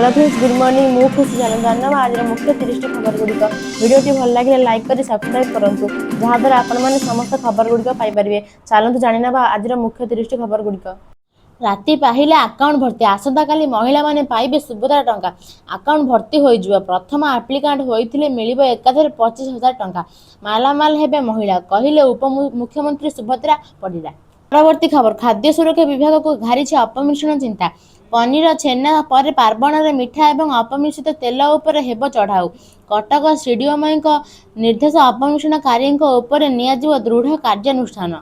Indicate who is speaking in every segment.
Speaker 1: Hello friends, good morning. ମୁଁ ଖୁସି। ଜାଣିନେବା ଆଜିର ମୁଖ୍ୟ 30ଟି ଖବର ଗୁଡ଼ିକ। ଭିଡ଼ିଓଟି ଭଲ ଲାଗିଲେ ଲାଇକ୍ କରି ସବସ୍କ୍ରାଇବ୍ କରନ୍ତୁ, ଯାହାଦ୍ୱାରା ଆପଣମାନେ ସମସ୍ତ ଖବର ଗୁଡ଼ିକ ପାଇପାରିବେ। ଚାଲନ୍ତୁ ଜାଣିନେବା ଆଜିର ମୁଖ୍ୟ 30ଟି ଖବର ଗୁଡ଼ିକ। ରାତି ପାହିଲେ ଆକାଉଣ୍ଟ ଭର୍ତ୍ତି। ଆସନ୍ତାକାଲି ମହିଳାମାନେ ପାଇବେ ସୁଭଦ୍ରା ଟଙ୍କା। ଆକାଉଣ୍ଟ ଭର୍ତ୍ତି ହୋଇଯିବ। ପ୍ରଥମ ଆପ୍ଲିକାଣ୍ଟ ହୋଇଥିଲେ ମିଳିବ ଏକାଥରେ 25,000 ଟଙ୍କା। ମାଲାମାଲ ହେବେ ମହିଳା, କହିଲେ ଉପମୁଖ୍ୟମନ୍ତ୍ରୀ ସୁଭଦ୍ରା ପରିଡ଼ା। ପରବର୍ତ୍ତୀ ଖବର, ଖାଦ୍ୟ ସୁରକ୍ଷା ବିଭାଗକୁ ଘାରିଛି ଅପମିଶ୍ରଣ ଚିନ୍ତା। ପନିର, ଛେନା ପରେ ପାର୍ବଣରେ ମିଠା ଏବଂ ଅପମିଶ୍ରିତ ତେଲ ଉପରେ ହେବ ଚଢ଼ାଉ। କଟକ ସିଡିଏମ୍ଓଙ୍କ ନିର୍ଦ୍ଦେଶ, ଅପମିଶ୍ରଣକାରୀଙ୍କ ଉପରେ ନିଆଯିବ ଦୃଢ଼ କାର୍ଯ୍ୟାନୁଷ୍ଠାନ।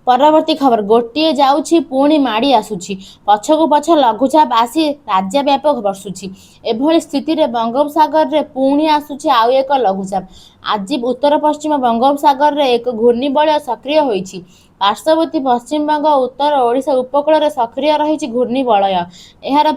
Speaker 1: ପରବର୍ତ୍ତୀ ଖବର, ଗୋଟିଏ ଯାଉଛି ପୁଣି ମାଡ଼ି ଆସୁଛି। ପଛକୁ ପଛ ଲଘୁଚାପ ଆସି ରାଜ୍ୟବ୍ୟାପୀ ବର୍ଷୁଛି। ଏଭଳି ସ୍ଥିତିରେ ବଙ୍ଗୋପସାଗରରେ ପୁଣି ଆସୁଛି ଆଉ ଏକ ଲଘୁଚାପ। ଆଜି ଉତ୍ତର-ପଶ୍ଚିମ ବଙ୍ଗୋପସାଗରରେ ଏକ ଘୂର୍ଣ୍ଣିବଳୟ ସକ୍ରିୟ ହୋଇଛି। ପାର୍ଶ୍ୱବର୍ତ୍ତୀ ପଶ୍ଚିମବଙ୍ଗ, ଉତ୍ତର ଓଡ଼ିଶା ଉପକୂଳରେ ସକ୍ରିୟ ରହିଛି ଘୂର୍ଣ୍ଣିବଳୟ। ଏହାର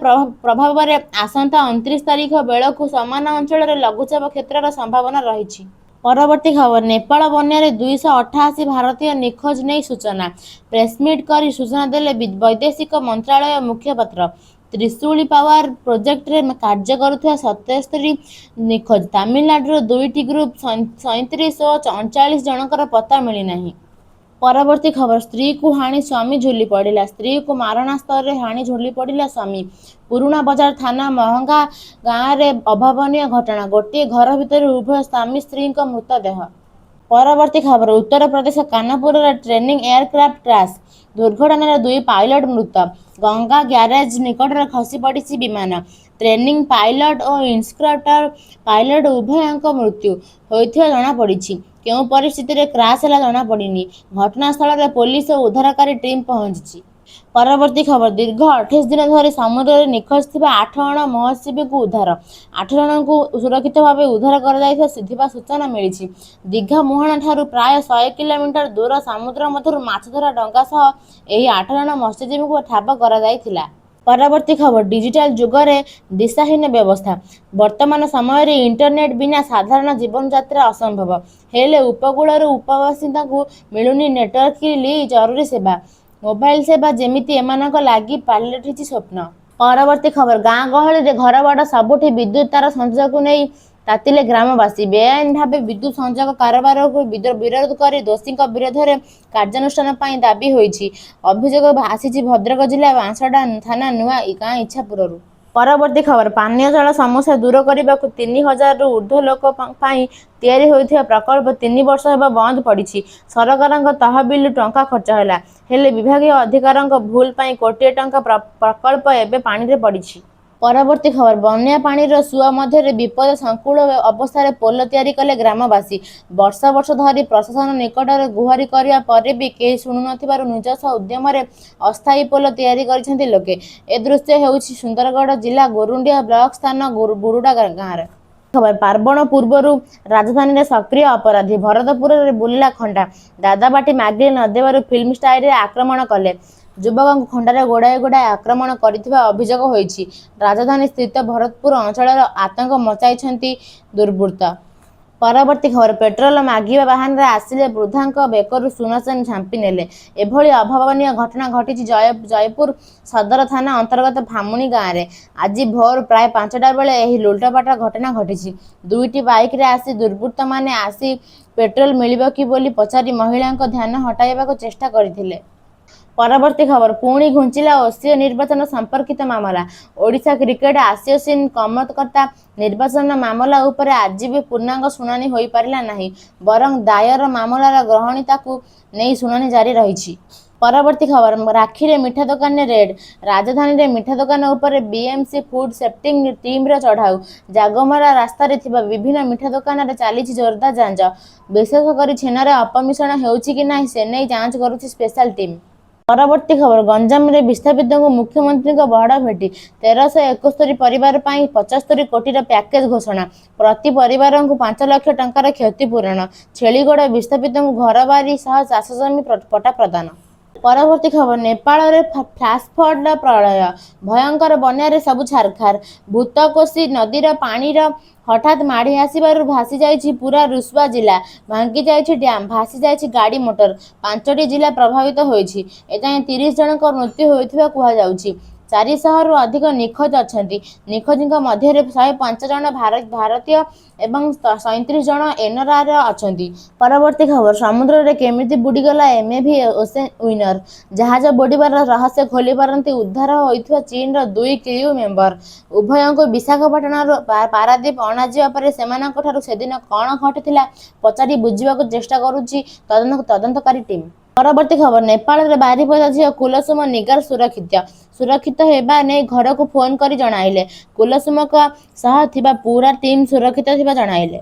Speaker 1: ପ୍ରଭାବରେ ଆସନ୍ତା 29 ତାରିଖ ବେଳକୁ ସମାନ ଅଞ୍ଚଳରେ ଲଘୁଚାପ କ୍ଷେତ୍ରର ସମ୍ଭାବନା ରହିଛି। ପରବର୍ତ୍ତୀ ଖବର, ନେପାଳ ବନ୍ୟାରେ 288 ଭାରତୀୟ ନିଖୋଜ ନେଇ ସୂଚନା। ପ୍ରେସମିଟ୍ କରି ସୂଚନା ଦେଲେ ବୈଦେଶିକ ମନ୍ତ୍ରାଳୟ ମୁଖପାତ୍ର। ତ୍ରିଶୁଳି ପାୱାର ପ୍ରୋଜେକ୍ଟରେ କାର୍ଯ୍ୟ କରୁଥିବା 77 ନିଖୋଜ। ତାମିଲନାଡୁର ଦୁଇଟି ଗ୍ରୁପ 37 ଓ 39 ଜଣଙ୍କର ପତ୍ତା ମିଳିନାହିଁ। ପରବର୍ତ୍ତୀ ଖବର, ସ୍ତ୍ରୀକୁ ହାଣି ସ୍ୱାମୀ ଝୁଲି ପଡ଼ିଲା। ସ୍ତ୍ରୀକୁ ମାରଣାସ୍ତ୍ରରେ ହାଣି ଝୁଲି ପଡ଼ିଲା ସ୍ୱାମୀ। ପୁରୁଣା ବଜାର ଥାନା ମହଙ୍ଗା ଗାଁରେ ଅଭାବନୀୟ ଘଟଣା। ଗୋଟିଏ ଘର ଭିତରେ ଉଭୟ ସ୍ୱାମୀ ସ୍ତ୍ରୀଙ୍କ ମୃତଦେହ। ପରବର୍ତ୍ତୀ ଖବର, ଉତ୍ତରପ୍ରଦେଶ କାନପୁରରେ ଟ୍ରେନିଂ ଏୟାରକ୍ରାଫ୍ଟ କ୍ରାସ୍। ଦୁର୍ଘଟଣାରେ ଦୁଇ ପାଇଲଟ ମୃତ। ଗଙ୍ଗା ବ୍ୟାରେଜ ନିକଟରେ ଖସି ପଡ଼ିଛି ବିମାନ। ଟ୍ରେନିଂ ପାଇଲଟ ଓ ଇନଷ୍ଟ୍ରକ୍ଟର ପାଇଲଟ ଉଭୟଙ୍କ ମୃତ୍ୟୁ ହୋଇଥିବା ଜଣାପଡ଼ିଛି। କେଉଁ ପରିସ୍ଥିତିରେ କ୍ରାସ୍ ହେଲା ଜଣାପଡ଼ିନି। ଘଟଣାସ୍ଥଳରେ ପୋଲିସ ଓ ଉଦ୍ଧାରକାରୀ ଟିମ୍ ପହଞ୍ଚିଛି। ପରବର୍ତ୍ତୀ ଖବର, ଦୀର୍ଘ 28 ଦିନ ଧରି ସମୁଦ୍ରରେ ନିଖୋଜ ଥିବା ଆଠ ଜଣ ମତ୍ସ୍ୟଜୀବୀଙ୍କୁ ଉଦ୍ଧାର। ଆଠ ଜଣଙ୍କୁ ସୁରକ୍ଷିତ ଭାବେ ଉଦ୍ଧାର କରାଯାଇଥିବା ସୂଚନା ମିଳିଛି। ଦୀଘା ମୁହାଣଠାରୁ ପ୍ରାୟ 100 କିଲୋମିଟର ଦୂର ସମୁଦ୍ର ମଧ୍ୟରୁ ମାଛଧରା ଡଙ୍ଗା ସହ ଏହି ଆଠ ଜଣ ମତ୍ସ୍ୟଜୀବୀଙ୍କୁ ଠାବ କରାଯାଇଥିଲା। ପରବର୍ତ୍ତୀ ଖବର, ଡିଜିଟାଲ ଯୁଗରେ ଦିଶାହୀନ ବ୍ୟବସ୍ଥା। ବର୍ତ୍ତମାନ ସମୟରେ ଇଣ୍ଟରନେଟ୍ ବିନା ସାଧାରଣ ଜୀବନଯାତ୍ରା ଅସମ୍ଭବ। ହେଲେ ଉପକୂଳରୁ ଉପବାସିନ୍ଦାଙ୍କୁ ମିଳୁନି ନେଟୱାର୍କ କି ଜରୁରୀ ସେବା। ମୋବାଇଲ ସେବା ଯେମିତି ଏମାନଙ୍କ ଲାଗି ପାଲଟିଛି ସ୍ୱପ୍ନ। ପରବର୍ତ୍ତୀ ଖବର, ଗାଁ ଗହଳିରେ ଘରବାଡ଼ ସବୁଠି ବିଦ୍ୟୁତ ତାର ସଂଯୋଗକୁ ନେଇ ତାତିଲେ ଗ୍ରାମବାସୀ। ବେଆଇନ ଭାବେ ବିଦ୍ୟୁତ ସଂଯୋଗ କାରବାରକୁ ବିରୋଧ କରି ଦୋଷୀଙ୍କ ବିରୋଧରେ କାର୍ଯ୍ୟାନୁଷ୍ଠାନ ପାଇଁ ଦାବି ହୋଇଛି। ଅଭିଯୋଗ ଆସିଛି ଭଦ୍ରକ ଜିଲ୍ଲା ବାଂଶଡ଼ା ଥାନା ନୂଆ ଗାଁ ଇଚ୍ଛାପୁରରୁ। ପରବର୍ତ୍ତୀ ଖବର, ପାନୀୟ ଜଳ ସମସ୍ୟା ଦୂର କରିବାକୁ 3000ରୁ ଉର୍ଦ୍ଧ୍ୱ ଲୋକ ପାଇଁ ତିଆରି ହୋଇଥିବା ପ୍ରକଳ୍ପ 3 ବର୍ଷ ହେବ ବନ୍ଦ ପଡ଼ିଛି। ସରକାରଙ୍କ ତହବିଲରୁ ଟଙ୍କା ଖର୍ଚ୍ଚ ହେଲା। ହେଲେ ବିଭାଗୀୟ ଅଧିକାରୀଙ୍କ ଭୁଲ ପାଇଁ କୋଟିଏ ଟଙ୍କା ପ୍ରକଳ୍ପ ଏବେ ପାଣିରେ ପଡ଼ିଛି। ପରବର୍ତ୍ତୀ ଖବର, ବନ୍ୟା ପାଣିର ସୁଅ ମଧ୍ୟରେ ବିପଦ ସଂକୁଳ ଅବସ୍ଥାରେ ପୋଲ ତିଆରି କଲେ ଗ୍ରାମବାସୀ। ବର୍ଷ ବର୍ଷ ଧରି ପ୍ରଶାସନ ନିକଟରେ ଗୁହାରି କରିବା ପରେ ବି କେହି ଶୁଣୁନଥିବାରୁ ନିଜସ୍ୱ ଉଦ୍ୟମରେ ଅସ୍ଥାୟୀ ପୋଲ ତିଆରି କରିଛନ୍ତି ଲୋକେ। ଏ ଦୃଶ୍ୟ ହେଉଛି ସୁନ୍ଦରଗଡ଼ ଜିଲ୍ଲା ଗୁରୁଣ୍ଡିଆ ବ୍ଲକ ସ୍ଥାନ ବୁରୁଡ଼ା ଗାଁରେ। ଖବର, ପାର୍ବଣ ପୂର୍ବରୁ ରାଜଧାନୀରେ ସକ୍ରିୟ ଅପରାଧୀ। ଭରତପୁରରେ ବୁଲିଲା ଖଣ୍ଡା। ଦାଦାବାଟି ମାଗିଲେ ନଦେବାରୁ ଫିଲ୍ମ ଷ୍ଟାଇଲରେ ଆକ୍ରମଣ କଲେ। ଯୁବକଙ୍କୁ ଖଣ୍ଡାରେ ଗୋଡ଼ାଇ ଗୋଡ଼ାଇ ଆକ୍ରମଣ କରିଥିବା ଅଭିଯୋଗ ହୋଇଛି। ରାଜଧାନୀ ସ୍ଥିତ ଭରତପୁର ଅଞ୍ଚଳରେ ଆତଙ୍କ ମଚାଇଛନ୍ତି ଦୁର୍ବୃତ୍ତ। ପରବର୍ତ୍ତୀ ଖବର, ପେଟ୍ରୋଲ ମାଗିବା ବାହାନାରେ ଆସିଲେ, ବୃଦ୍ଧାଙ୍କ ବେକରୁ ସୁନା ଚେନ୍ ଝାମ୍ପି ନେଲେ। ଏଭଳି ଅଭାବନୀୟ ଘଟଣା ଘଟିଛି ଜୟପୁର ସଦର ଥାନା ଅନ୍ତର୍ଗତ ଭାମୁଣି ଗାଁରେ। ଆଜି ଭୋର ପ୍ରାୟ 5ଟା ବେଳେ ଏହି ଲୁଟପାଟ ଘଟଣା ଘଟିଛି। ଦୁଇଟି ବାଇକରେ ଆସି ଦୁର୍ବୃତ୍ତମାନେ ଆସି ପେଟ୍ରୋଲ ମିଳିବ କି ବୋଲି ପଚାରି ମହିଳାଙ୍କ ଧ୍ୟାନ ହଟାଇବାକୁ ଚେଷ୍ଟା କରିଥିଲେ। ପରବର୍ତ୍ତୀ ଖବର, ପୁଣି ଘୁଞ୍ଚିଲା ଓସିଏ ନିର୍ବାଚନ ସମ୍ପର୍କିତ ମାମଲା। ଓଡ଼ିଶା କ୍ରିକେଟ ଆସୋସିଏସନ କର୍ମକର୍ତ୍ତା ନିର୍ବାଚନ ମାମଲା ଉପରେ ଆଜି ବି ପୂର୍ଣ୍ଣାଙ୍ଗ ଶୁଣାଣି ହୋଇପାରିଲା ନାହିଁ। ବରଂ ଦାୟର ମାମଲାର ଗ୍ରହଣୀୟତାକୁ ନେଇ ଶୁଣାଣି ଜାରି ରହିଛି। ପରବର୍ତ୍ତୀ ଖବର, ରାକ୍ଷୀରେ ମିଠା ଦୋକାନରେ ରେଡ୍। ରାଜଧାନୀରେ ମିଠା ଦୋକାନ ଉପରେ ବିଏମସି ଫୁଡ ସେଫ୍ଟି ଟିମର ଚଢ଼ାଉ। ଜାଗମରା ରାସ୍ତାରେ ଥିବା ବିଭିନ୍ନ ମିଠା ଦୋକାନରେ ଚାଲିଛି ଜୋରଦାର ଯାଞ୍ଚ। ବିଶେଷ କରି ଛେନାରେ ଅପମିଶ୍ରଣ ହେଉଛି କି ନାହିଁ, ସେନେଇ ଯାଞ୍ଚ କରୁଛି ସ୍ପେଶାଲ ଟିମ୍। ପରବର୍ତ୍ତୀ ଖବର, ଗଞ୍ଜାମରେ ବିସ୍ଥାପିତଙ୍କୁ ମୁଖ୍ୟମନ୍ତ୍ରୀଙ୍କ ବଡ଼ ଭେଟି। 1371 ପରିବାର ପାଇଁ 75 କୋଟିର ପ୍ୟାକେଜ ଘୋଷଣା। ପ୍ରତି ପରିବାରଙ୍କୁ 5 ଲକ୍ଷ ଟଙ୍କାର କ୍ଷତିପୂରଣ। ଛେଳିଗଡ଼ ବିସ୍ଥାପିତଙ୍କୁ ଘରବାରି ସହ ଚାଷଜମି ପଟ୍ଟା ପ୍ରଦାନ। ପରବର୍ତ୍ତୀ ଖବର, ନେପାଳରେ ଫ୍ଲାସ ଫ୍ଲଡ ପ୍ରଳୟ। ଭୟଙ୍କର ବନ୍ୟାରେ ସବୁ ଛାରଖାର। ଭୂତକୋଶୀ ନଦୀର ପାଣିର ହଠାତ୍ ମାଡ଼ି ଆସିବାରୁ ଭାସିଯାଇଛି ପୁରା ରୁସ୍ୱା ଜିଲ୍ଲା। ଭାଙ୍ଗିଯାଇଛି ଡ୍ୟାମ୍, ଭାସିଯାଇଛି ଗାଡ଼ି ମୋଟର। ପାଞ୍ଚଟି ଜିଲ୍ଲା ପ୍ରଭାବିତ ହୋଇଛି। ଏଯାଏଁ 30 ଜଣଙ୍କ ମୃତ୍ୟୁ ହୋଇଥିବା କୁହାଯାଉଛି। 400ରୁ ଅଧିକ ନିଖୋଜ ଅଛନ୍ତି। ନିଖୋଜଙ୍କ ମଧ୍ୟରେ 105 ଜଣ ଭାରତୀୟ ଏବଂ 37 ଜଣ ଏନଆରଆଇ ଅଛନ୍ତି। ପରବର୍ତ୍ତୀ ଖବର, ସମୁଦ୍ରରେ କେମିତି ବୁଡ଼ିଗଲା ଏମଭି ଓସେନ ୱିନର? ଜାହାଜ ବୁଡ଼ିବାର ରହସ୍ୟ ଖୋଲିପାରନ୍ତି ଉଦ୍ଧାର ହୋଇଥିବା ଚୀନର ଦୁଇ କ୍ରିଉ ମେମ୍ବର। ଉଭୟଙ୍କୁ ବିଶାଖାପାଟଣାରୁ ପାରାଦୀପ ଅଣାଯିବା ପରେ ସେମାନଙ୍କଠାରୁ ସେଦିନ କଣ ଘଟିଥିଲା ପଚାରି ବୁଝିବାକୁ ଚେଷ୍ଟା କରୁଛି ତଦନ୍ତକାରୀ ଟିମ୍। ପରବର୍ତ୍ତୀ ଖବର, ନେପାଳରେ ବାରିପଦା ଝିଅ କୁଲସୁମ ନିଗାର ସୁରକ୍ଷିତ। ସୁରକ୍ଷିତ ହେବା ନେଇ ଘରକୁ ଫୋନ କରି ଜଣାଇଲେ। କୁଲସୁମଙ୍କ ସହ ଥିବା ପୁରା ଟିମ୍ ସୁରକ୍ଷିତ ଥିବା ଜଣାଇଲେ।